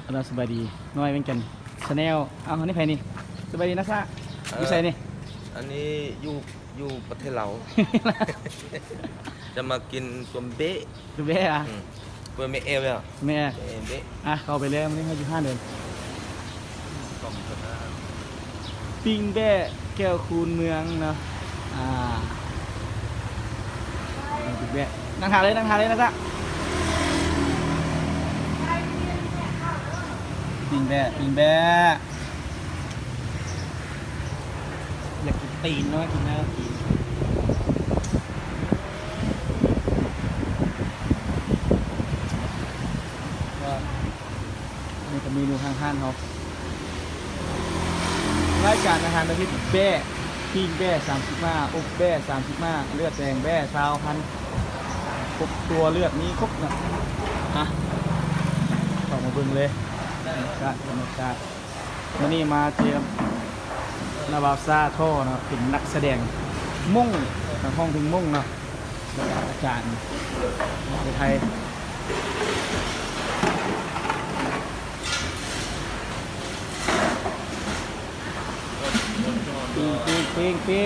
ເອົາລະ ສະບາຍດີ ນ້ອຍວຽງຈັນ Channel ເອົ້າ ອັນນີ້ໃຜນີ້? ສະບາຍດີນາຊາ ເອີ ຢູ່ໃສນີ້? ອັນນີ້ຢູ່ ຢູ່ປະເທດລາວ ຈະມາກິນຕົວເບະ ຕົວເບະອະ ອືມ ເປີດແມ່ແອວແລ້ວ ແມ່ ເບະ ອ່ະ ເຂົ້າໄປເລີຍ ມື້ນີ້ເຮົາຢູ່ຮ້ານເດີມ ປີ້ງແບ້ແກ້ວຄູນເມືອງເນາະ ອ່າ ປີ້ງແບ້ ນັ່ງຖ້າເລີຍ ນັ່ງຖ້າເລີຍນາຊາ ປີ້ງແບ້ ປີ້ງແບ້ ຢາກກິນຕີນເນາະ ກິນແນວຕີນ ກໍ ອັນນີ້ກໍເມນູທາງຮ້ານເຮົາ ລາຍການອາຫານປະເພດແບ້ ປີ້ງແບ້ສາມສິບຫ້າ ອົບແບ້ສາມສິບຫ້າ ເລືອດແປງແບ້ຊາວພັນ ຄົບຕົວເລືອດມີຄົບເນາະ ອ່ະ ເຂົ້າມາເບິ່ງເລີຍ ບັນຍາກາດ ບັນຍາກາດ ມື້ນີ້ມາເຈີກັບນ້າບ່າວຊາທໍ່ເນາະ ເປັນນັກສະແດງມົ້ງ ນັກຮ້ອງເພງມົ້ງເນາະ ແລ້ວກະອາຈານໄທ ປີ້ງ ປີ້ງ ປີ້ງ ປີ້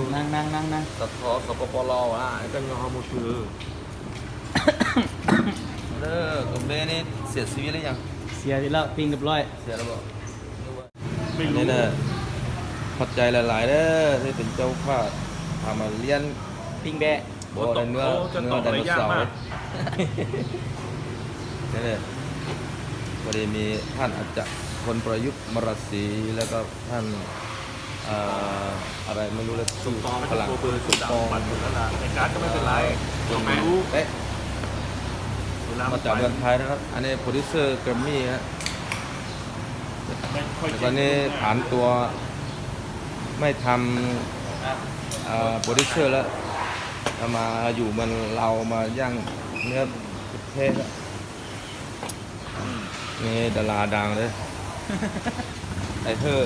ງ ນັ່ງ ນັ່ງ ນັ່ງ ນັ່ງ ສະເພາະ ສປປ ລາວ ອະ ກໍຍອມຮັບໝົດຄື ເດີ ກາເບນີ້ເສຍຊີວິດແລ້ວຍັງ? ເສຍຊີວິດແລ້ວ ປີ້ງຮຽບຮ້ອຍ ເສຍແລ້ວບໍ່? ອັນນີ້ນະ ຂອບໃຈຫຼາຍໆເດີ ທີ່ເປັນເຈົ້າພາບ ພາມາລ້ຽງປີ້ງແບ້ ບໍ່ໄດ້ເນື້ອ ເນື້ອໄດໂນເສົາ ນີ້ເດີ ພໍດີມີທ່ານອາຈານ ພົນ ປະຍຸດ ມະລາສີ ແລ້ວກໍທ່ານ ອ່າ ອາ ອາໄລ ບໍ່ຮູ້ລະ ຊື່ຝຣັ່ງ ໃນການກໍໄມ່ເປັນໄລ ເຂົາໄມ່ຮູ້ ມາຈາກເມືອງໄທນະຄັບ ອັນນີ້ໂປຣດິວເຊີແກຣມມີ້ຮະ ແລ້ວກໍນີ້ຖອນຕົວ ໄມ່ທຳ ອ່າ ໂປຣດິວເຊີແລ້ວ ມາຢູ່ເມືອງລາວ ມາຍ່າງເນື້ອແທ້ ນີ້ດາລາດັງເດີ ໄອ້ເຮີ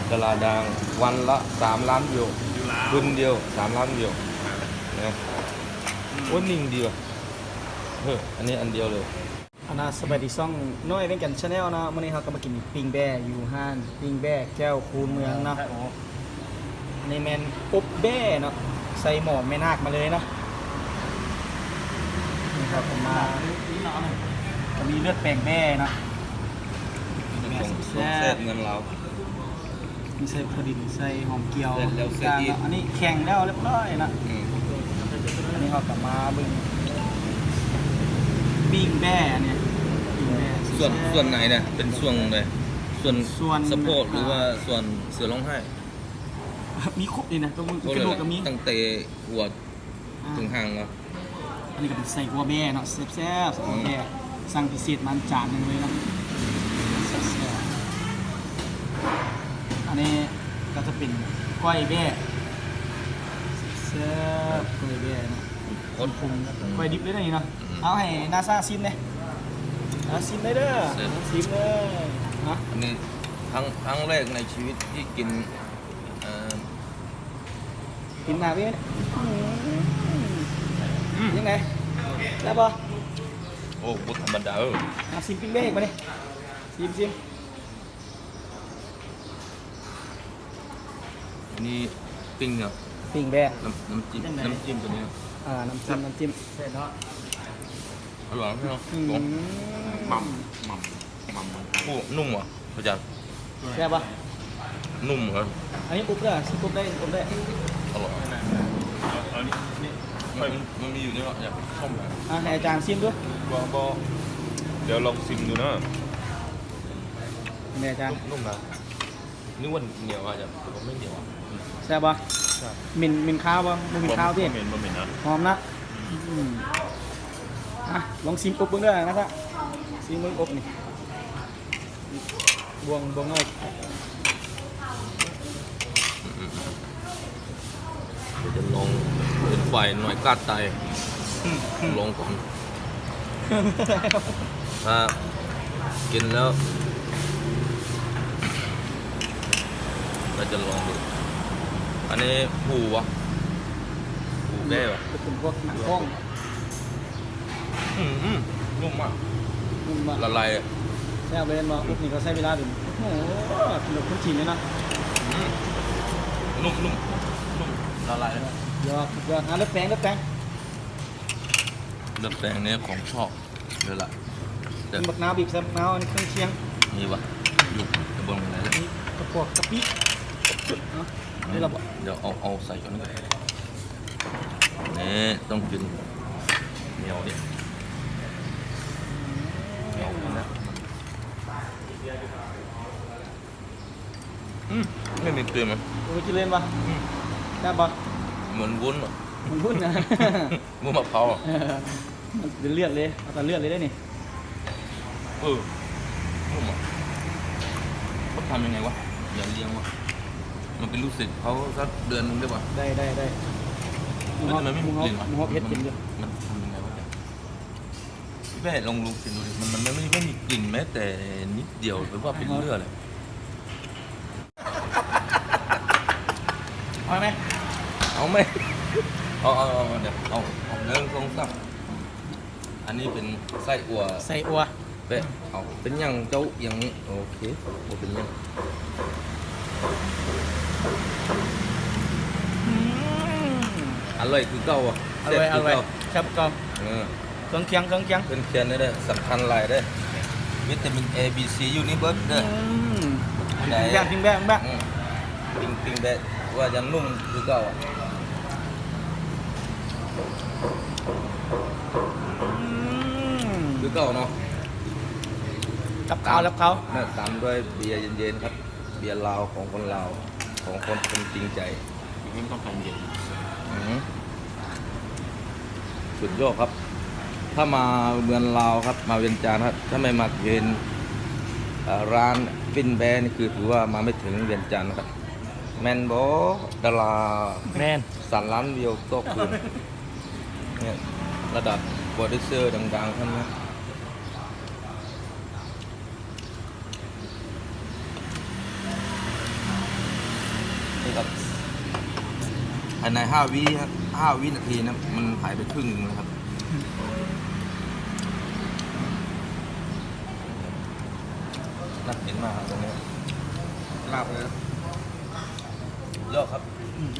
ດາລາດັງ ວັນລະສາມລ້ານວິວ ຄືນດຽວສາມລ້ານວິວນະ ໂອ້ ນິ່ງດີວ່າ ເຮີ ອັນນີ້ອັນດຽວເລີຍ ອັນນະ ສະບາຍດີຊ່ອງນ້ອຍວຽງຈັນ Channel ເນາະ ມື້ນີ້ເຮົາກໍມາກິນປີ້ງແບ້ຢູ່ຮ້ານປີ້ງແບ້ແກ້ວຄູນເມືອງເນາະ. ອັນນີ້ແມ່ນອົບແບ້ເນາະ ໃສ່ໝໍ້ແມ່ນາກມາເລີຍເນາະ ນີ້ເຮົາກໍມາ ກໍມີເລືອດແປງແບ້ເນາະ ແຊບໆ ເມືອງລາວ ມີໃສ່ຖົ່ວດິນ ໃສ່ຫອມກ່ຽວ ແຊບແລ້ວແຊບອີກ ອັນນີ້ແຂງແລ້ວຮຽບຮ້ອຍເນາະ ອືມ ອັນນີ້ເຮົາກໍມາເບິ່ງປີ້ງແບ້ ອັນນີ້ປີ້ງແບ້ ສ່ວນ ສ່ວນໃນນະ ເປັນຊ່ວງໃດ ສ່ວນ ສ່ວນສະໂພກ ຫຼືວ່າສ່ວນເສືອຮ້ອງໄຫ້? ມີຄົບນີ້ນະ ຕົວ ກະດູກກໍມີ ຕັ້ງແຕ່ຫົວ ອ່າ ເຖິງຫາງເນາະ ອັນນີ້ກໍເປັນໄສ້ກົວແບ້ເນາະ ແຊບໆ ໄສ້ກົວແບ້ ອືມ ສັ່ງພິເສດມາຈານໜຶ່ງເລີຍເນາະ ແຊບໆ ອັນນີ້ກໍຈະເປັນກ້ອຍແບ້ ແຊບໆ ກ້ອຍແບ້ເນາະ ຄົນປຸງ ອືມ ກ້ອຍດິບເລີຍນີ້ເນາະ ອືມ ເອົາໃຫ້ນ້າຊາຊີມແດ່ ເອົາຊີມເລີຍເດີ ຊີມເລີຍ ເນາະ ອັນນີ້ຄັ້ງ ຄັ້ງແລກໃນຊີວິດທີ່ກິນ ເອີ ກິນໜ້າເວຍ ອືມ ອືມ ຍັງໄງ ແຊບບໍ່? ໂອ້ ບໍ່ທຳມະດາເອີຍ ມາຊີມປີ້ງແບ້ອີກບາດນີ້ ຊີມ ຊີມ ອັນນີ້ປີ້ງເນາະ ປີ້ງແບ້ ນ້ຳ ນ້ຳຈິ້ມ ນ້ຳຈິ້ມຕົວນີ້ ອ່າ ນ້ຳຈິ້ມ ນ້ຳຈິ້ມ ແຊບເນາະ ອະລ່ອຍເນາະ ອືມ ຫອມ ໝ່ຳ ໝ່ຳ ໂອ້ ນຸ້ມຫວາ ອາຈານ ແຊບບໍ່? ນຸ້ມເອີຍ ອັນນີ້ອົບເດີ ຊິອົບໄດ້ ອົບໄດ້ ອະລ່ອຍ ອັນນີ້ ມັນ ມັນມີຢູ່ໃນເນາະ ຢາກຕົ້ມ ອ່ະ ໃຫ້ອາຈານຊີມດູ ບໍ່ ບໍ່ ດຽວລອງຊີມດູເນາະ ແມ່ນອາຈານ ນຸ້ມນະ ນຶກວ່າໜຽວອາຈານ ແຕ່ວ່າບໍ່ໜຽວ ແຊບບໍ່? ແຊບ ເໝັນ ເໝັນຄາວບໍ່? ບໍ່ເໝັນຄາວຕິ ບໍ່ເໝັນ ບໍ່ເໝັນນະ ຫອມນະ ອືມ ອ່ະ ລອງຊີມອົບເບິ່ງເດີນະ ຊີມເບິ່ງອົບນີ້ ບ່ວງ ບ່ວງນ້ອຍ ດຽວຈະລອງເປັນຝ່າຍໜ້ອຍກາດໄຕ ອືມ ລອງກ່ອນ ຖ້າກິນແລ້ວ ກໍຈະລອງເບິ່ງ ອັນນີ້ຫູຫວາ? ຫູແບ້ຫວາ? ເປັນພວກໜັງທ້ອງ. ມາກ ນຸ້ມມາກ ລະລາຍ ແຊບເລີຍແມ່ນບໍ່? ອືມ ອົບນີ້ກໍໃຊ້ເວລາດົນ ໂອ້ໂຫ ກິນແບບຄົນຈີນເລີຍເນາະ ອືມ ນຸ້ມໆ ນຸ້ມ ລະລາຍເລີຍ ຍອດ ຍອດ ອ່າ ເລືອກແປງ ເລືອກແປງ ເລືອກແປງນີ້ຂອງຊອບເລີຍລະ ມີບັກນາວ ບີບໃສ່ບັກນາວ ອັນນີ້ເຄື່ອງຄຽງ ມີວະ ຢູ່ ຈະເບິ່ງໄດ້ ມີກະປວກກະປິ ເອົາ ອືມ ນີ້ລະບໍ່ ດຽວເອົາ ເອົາໃສ່ກ່ອນ ນີ້ຕ້ອງກິນໜຽວນີ້ ເອົານະ ອືມ ນີ້ມີກลิ่ນມັນ ໂອ້ຍ ກິນເລີຍບໍ່? ອືມ ແຊບບໍ່? ເໝືອນວຸ້ນອະ ເໝືອນວຸ້ນນະ ວຸ້ນມະພ້າວອະ ມັນເປັນເລືອດເລີຍ ເອົາແຕ່ເລືອດເລີຍເດ້ນີ້ ເອີ ນຸ້ມອະ ມັນທຳຍັງໄງວະ? ຢ່າລ້ຽງວະ ມັນເປັນລູກສິດເຂົາສັກເດືອນໜຶ່ງໄດ້ບໍ່? ໄດ້ ໄດ້ ໄດ້ ເອີ ທຳໄມມັນມີກลิ่ນວະ? ໝູເຮົາ ໝູເຮົາເຮັດເປັນຢູ່ ມັນທຳຍັງໄງວະ? ແບະ ລອງ ລອງກິນດູດິ ມັນ ມັນ ມັນ ມັນບໍ່ມີ ບໍ່ມີກິ່ນແມ້ແຕ່ນິດດຽວ ແບບວ່າເປັນເລືອດເລີຍ ເອົາໄໝ? ເອົາໄໝ? ເອົາ ເອົາ ເອົາ ເອົາ ໜຶ່ງ ສອງ ສາມ ອັນນີ້ເປັນໄສ້ອົ່ວ ໄສ້ອົ່ວ ແບະ ເອົາ ເປັນຫຍັງເຈົ້າ ອີ່ຫຍັງນີ້ ໂອເຄ ບໍ່ເປັນຫຍັງ ອືມ ອະລ່ອຍຄືເກົ່າ ອະລ່ອຍ ແຊບຄືເກົ່າ ອະລ່ອຍ ແຊບເກົ່າ ເອີ ເຄື່ອງຄຽງ ເຄື່ອງຄຽງ ເຄື່ອງຄຽງເດີ ສຳຄັນຫຼາຍເດີ ວິຕາມິນ A B C ຢູ່ນີ້ເບິດເດີ ອືມ ໄດ້ ກິນແບະ ກິນແບະ ກິນແບະ ອືມ ກິນ ກິນແບະ ວ່າຈະນຸ້ມຄືເກົ່າ ອືມ ຄືເກົ່າເນາະ ກັບເຂົ້າ ຕາມ ກັບເຂົ້າ ແມ່ນ ຕາມດ້ວຍເບຍເຢັນໆ ຄັບ ເບຍລາວຂອງຄົນລາວ ຂອງຄົນ ຄົນຈິງໃຈ ມັນຕ້ອງການເຢັນ ອືຮຶ ສຸດຍອດຄັບ ຖ້າມາເມືອງລາວຄັບ ມາວຽງຈັນຄັບ ຖ້າໄມ່ມັກເຫັນ ເອີ ຮ້ານປິ່ນແບນີ້ ຄືຖືວ່າມາໄມ່ເຖິງວຽງຈັນຄັບ ແມ່ນບໍ່ ດາລາ? ແມ່ນ ສາມລ້ານວິວຕໍ່ຄືນ ນີ້ລະດັບໂປຣດິວເຊີດັງໆ ເທົ່ານັ້ນ ນີ້ຄັບ ພາຍໃນຫ້າວິ ຫ້າວິນາທີນະ ມັນຫາຍໄປເຄິ່ງໜຶ່ງແລ້ວຄັບ ໜ້າກິນມາກຄັບ ຕົງນີ້ ລາບເລີຍ ຍອດຄັບ ອືມ